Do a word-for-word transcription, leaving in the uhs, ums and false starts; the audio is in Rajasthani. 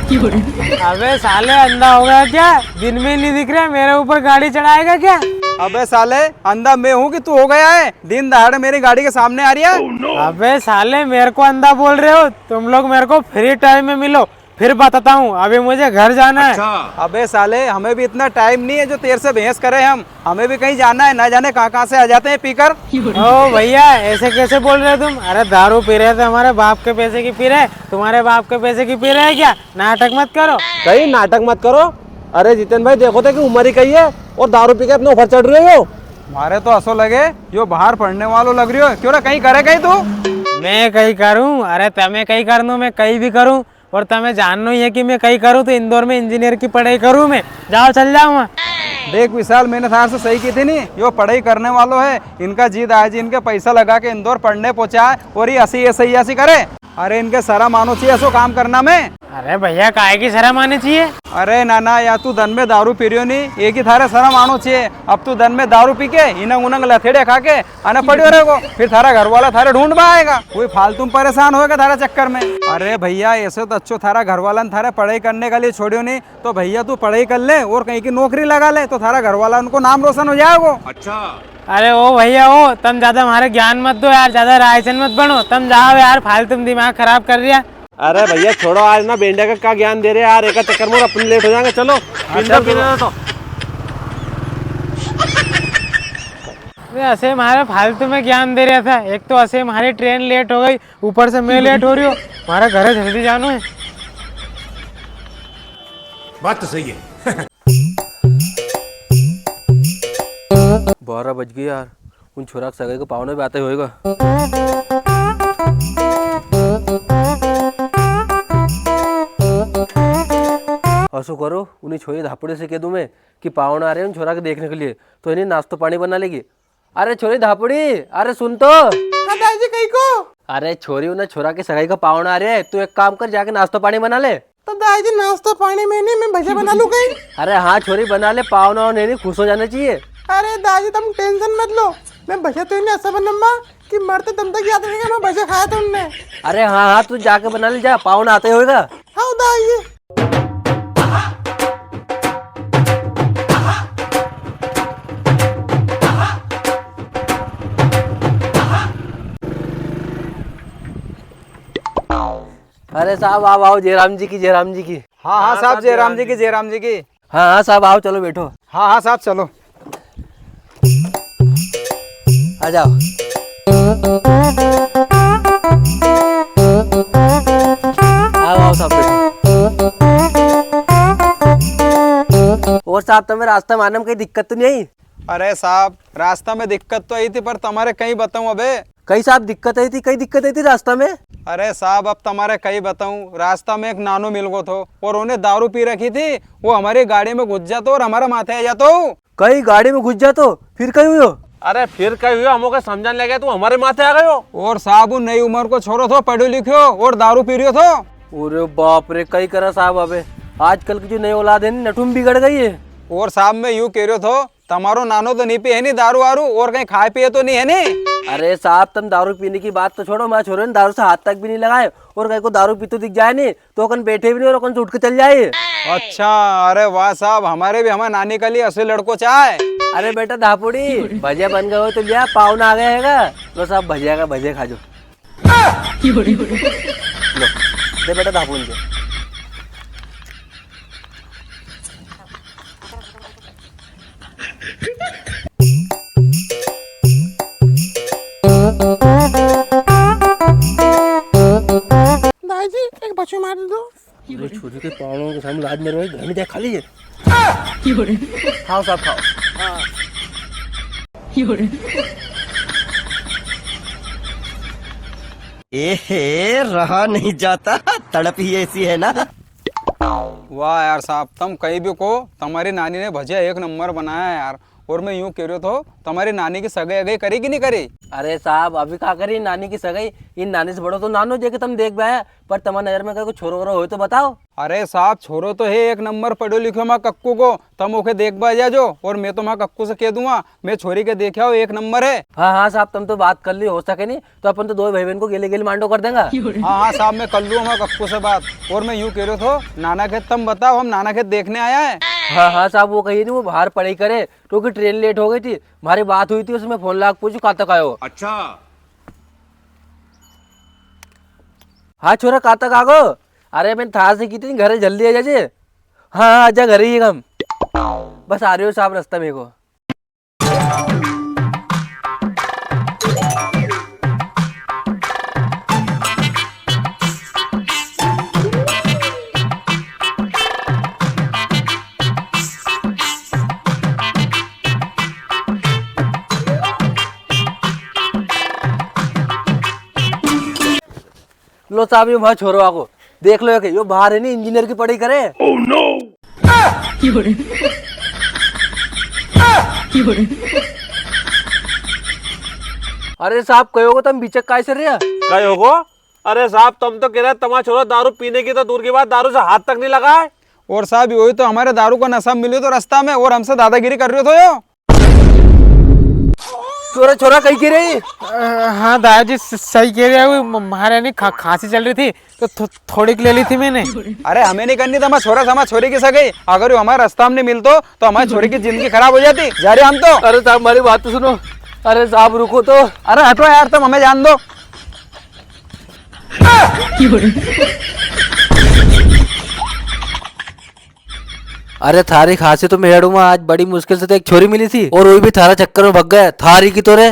अबे साले, अंधा हो गया क्या? दिन में नहीं दिख रहा, मेरे ऊपर गाड़ी चढ़ाएगा क्या? अबे साले, अंधा मैं हूँ कि तू हो गया है? दिन दहाड़े मेरी गाड़ी के सामने आ रही है। अबे साले, मेरे को अंधा बोल रहे हो? तुम लोग मेरे को फ्री टाइम में मिलो, फिर बताता हूँ, अभी मुझे घर जाना है। अबे साले, हमें भी इतना टाइम नहीं है जो तेरे से बहस करें हम। हमें भी कहीं जाना है, ना जाने कहाँ कहाँ से आ जाते हैं पीकर। ओ भैया, ऐसे कैसे बोल रहे हो तुम? अरे, दारू पी रहे थे, हमारे बाप के पैसे की पी रहे, तुम्हारे बाप के पैसे की पी रहे हैं क्या? नाटक मत करो। कई नाटक मत करो। अरे जितेन भाई, देखो तो कि उम्र ही कई है और दारू पी के अपने ऊपर चढ़ रहे हो। मारे तो असो लगे, यो बाहर पढ़ने वालो लग रह्यो है। क्यों रे, कई करे कई तू? मैं कई करूं? अरे, तमे कई करनो, मैं कई भी करूं। और तमे जाननो ही है कि मैं कई करूं, तो इंदौर में इंजीनियर की पढ़ाई करूं मैं। जाओ, चल जाओ वहां। देख विशाल, मैंने थार से सही की थी नी, यो पढ़ाई करने वालो है, इनका जी दाजी इनके पैसा लगा के इंदौर पढ़ने पहुंचा है और ये असी ऐसी ऐसी करे। अरे इनके शर्म आनो चाहिए ऐसो काम करना में। अरे भैया, काय की शर्म आनी चाहिए? अरे नाना, या तू दन में दारू पी रियो नी, एक ही थारे शर्म आनो चाहिए। अब तू दन में दारू पी के, इनंग उनंग लथेड़े खा के अने पड़्यो रहेगो, फिर थारा घर वाला थारे ढूंढ में आएगा, वही फालतू में परेशान होएगा थारे चक्कर में। अरे भैया, ऐसे तो अच्छो थारा घर वाला ने थारे पढ़ाई करने के लिए छोड़्यो नी, तो भैया तू पढ़ाई कर ले और कहीं की नौकरी लगा ले, तो थारा घर वाला उनको नाम रोशन हो जाएगो। अच्छा। अरे ओ भैया ओ, तम ज्यादा म्हारे ज्ञान मत दो यार, ज्यादा रायचंद मत बनो, तम जाओ यार, फालतू में दिमाग खराब कर रिया। अरे भैया छोड़ो, आज ना बेंड्या का क्या ज्ञान दे रहे यार, एक चक्कर में अपन लेट हो जाएंगे। चलो, हाँ, बिंदर चल। किधर है तो? अरे असे म्हारे फालतू में ज्ञान दे रहा था, एक तो असे म्हारी ट्रेन लेट हो गई, ऊपर से मैं लेट हो रियो हूँ, म्हारे घरे जल्दी जानो है। बात तो सही है। बारह बज गए यार, उन छोरा के सगाई को पावणा भी आता ही होएगा। असो करो, उन्हीं छोरी धापड़ी से कह दूं मैं कि पावणा आ रहे हैं उन छोरा के देखने के लिए, तो इन्हें नाश्तो पानी बना लेगी। अरे छोरी धापड़ी, अरे सुन तो। हाँ दाजी, कई को? अरे छोरी, उन्हें छोरा की सगाई का पावणा आ रहे हैं, तू एक काम कर, जाके नाश्तो पानी बना ले। तो दाजी, नाश्तो पानी में नी, मैं भजिया बना लूं कई? अरे हाँ छोरी, बना ले, पावणा होने नी, खुश हो जाना चाहिए। अरे दाजी, तम tension मत लो, मैं भजिया तो इन्हें ऐसा बनऊंगा कि मरते दम तक याद रहेगा, मैं भजिया खाया था उनने। अरे हाँ हाँ, तू जाके बना ले जा, पावणा आते होएगा। हाँ दाजी। अरे साहब, आओ, आओ, जयराम जी की, जयराम जी की। हाँ, हाँ, हाँ, साहब, साहब, जयराम जयराम जी की, जी। जयराम जी की। हाँ, हाँ, साहब, आओ, चलो, बैठो। हाँ, हाँ, साहब, चलो। आ जाओ। आओ, आओ, साहब, बैठो। और साहब, तमे रास्ता में आने में कई दिक्कत तो नी आई? अरे साहब, रास्ता में दिक्कत तो आई थी, पर तमारे कई बताऊं अबे। कई साहब दिक्कत आई थी, कई दिक्कत आई थी रास्ता में? अरे साहब, अब तमारे कई बताऊं, रास्ता में एक नानो मिल गो थो और उन्हें दारू पी रखी थी, वो हमारी गाड़ी में घुस जातो और हमारे माथे आ जातो। कई गाड़ी में घुस जातो, फिर कई हुयो? अरे फिर कई हुयो, हम ओके समझाने लगे, तू हमारे माथे आ गयो। और साहब, वो नई उम्र को छोरो थो, पढ़्यो लिख्यो और दारू पी रियो थो। अरे बाप रे, कई करा साहब, अबे आजकल की जो नई औलाद है नी, नटुम बिगड़ गई है। और साहब, मैं यूं कह रियो थो, तमारो नानो तो नी पिए है नी दारू वारू, और कई खाए पिए तो नी है नी? अरे साहब, तम दारू पीने की बात तो छोड़ो, म्हारा छोरे ने दारू से हाथ तक भी नी लगाए, और कई को दारू पीतो दिख जाए नी, तो ओकन बैठे भी नी और ओकन से उठ के चल जाए। अच्छा, अरे वाह साहब, हमारे भी हमारे नानी के लिए असली लड़को चाहे। अरे बेटा धापुड़ी, भजिया बन गए हो तो लिया, पावना आ गया हैगा। लो साहब, भजिया का भजिया खा जो। लो, दे बेटा धापुड़ी दे। दाई जी, एक बच्चू मार दो। अरे छोरी के पावणों के सामने लाज मरवाई, घर में जाके खा लीजिए। खाओ साहब, खाओ। ए हे, रहा नहीं जाता, तड़प ही ऐसी है ना। वाह यार साहब, तम कई भी को, तमारी नानी ने भजिया एक नंबर बनाया यार। और मैं यूं कह रहा था, तुम्हारी नानी की सगाई अगाई करी कि नहीं करी? अरे साहब, अभी का करी नानी की सगाई? इन नानी से बड़ो तो नानो, जेके तम देखबा आया, पर तुम्हारी नजर में कोई छोरो वोरो हो तो बताओ। अरे साहब, छोरो तो है एक नंबर पढ़ो लिखो माँ कक्कू को, तम ओके देखबा आ जाजो, और मैं तो माँ कक्कू से कह दूंगा, मैं छोरी के देखे आओ, एक नंबर है। हाँ, हाँ साहब, तम तो बात कर ली, हो सके नहीं तो अपन तो दो भाई बहन को गेले गेले मांडो कर देंगा। हाँ, हाँ साहब, मैं कर लूँ माँ कक्कू से बात। और मैं यूं कह रहा था, नाना खेत तम बताओ, हम नाना खेत देखने आया है। हाँ, हाँ साहब, वो कही नहीं, वो बाहर पढ़ाई करे, क्योंकि ट्रेन लेट हो गई थी। हमारी बात हुई थी, उसमें फोन लाग पूछू कहाँ तक आयो। अच्छा। हाँ छोरा, कहाँ तक आगो? अरे मैंने थार से की थी, घरे जल्दी आ जाजे। हाँ, हाँ, आजा, घरे ही हम। बस आ रहे हो साहब, रास्ता में को। लो साहब, यो म्हारो छोरो आगो। देख लो, यो बाहर है नी, इंजीनियर की पढ़ाई करे। Oh no! अरे साहब, कहो को तम बीचक काय से रिया? कहो को? अरे साहब, तम तो कह रहे तमारा छोरा दारू पीने की तो दूर की बात, दारू से हाथ तक नहीं लगाए। और साहब, यो ही तो हमारे दारू का नशा मिले तो रास्ता में, और हमसे दादागिरी कर रहे हो तो यो। छोरा, छोरा, कई कह रही? अ, हाँ दादाजी, स-, सही कह रहे हो। म-, म्हारे नी खा-, खांसी चल रही थी, तो थो-, थोड़ी ले ली थी मैंने। अरे, हमें नहीं करनी था हमारे छोरा से हमारी छोरी की सगाई। अगर वो हमारे रास्ता में नहीं मिलतो, तो हमारी छोरी की जिंदगी खराब हो जाती। जा रहे हम तो। अरे साहब, हमारी बात तो सुनो। अरे साहब, रुको तो। अरे हटो यार, तुम हमें जान दो। अरे थारी खांसी तो मैं हेड़ूंगा, आज बड़ी मुश्किल से तो एक छोरी मिली थी और वो भी थारा चक्कर में भग गया, थारी की तो रे।